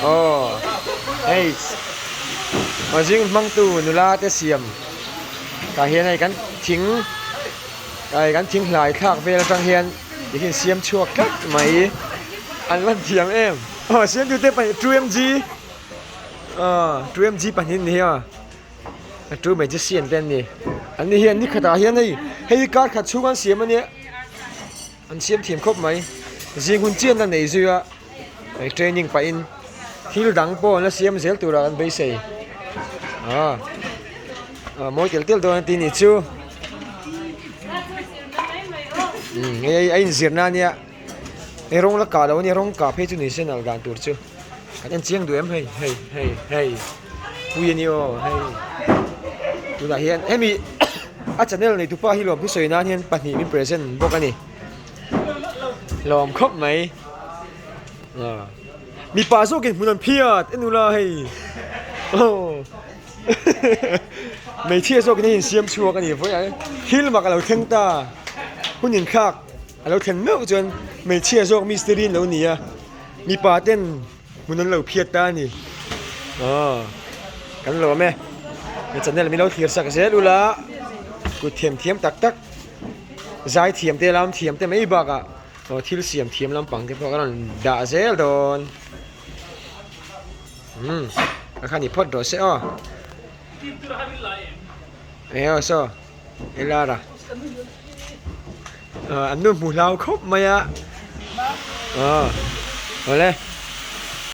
Aw hei aw zing hmangtu nula te siam tah hian hei kan thing hei kan thing hlai thlak vel atang hian tikhin siam chhuak tlat mai an van thiam em aw siamtute pahnih 2mg aw 2mg pahnih an ni hi aw. A tu magician te an ni an ni hian ni khatah hian hei hei kar khat chhung an siam ania an siam thiam khawp mai zing hun chian a nei zui a hei training pahin thil dang pawh an la siam zel turah an beisei ah ah mawi tel tel dawn a tih nih chu umm hei a inzirna ania hei rawng la kah loh ania rawng kah phei chu ni se nalh dan tur chu. Kan en chiang duh em hei hei hei hei pui a ni aw hei tunah hian hemi a channel nei tupa hi lawm thusawi nan hian pahnih min present bawk a ni lawm khawp mai ah mipa zawkin hmun an phiat en ula hei aw hmeichhia zawkin hei insiam chhuak a ni vawi a thil mak a lo thleng ta hun inthlak a lo thlen meuh chuan hmeichhia zawk mistiri an lo ni a. Mipa ten hmun an lo phiat ta a ni. Aw kan lawm e. He channel min lo thlir sak zel ula kut thiam thiam tak tak zai thiam te lam thiam te mai bakah aw thil siam thiam lampang te pawh ka rawn dah zel dawn. Umm a khan i phawt rawh se aw. Eng aw saw Elara. An nu hmu hlau khawp mai a. Aw awle.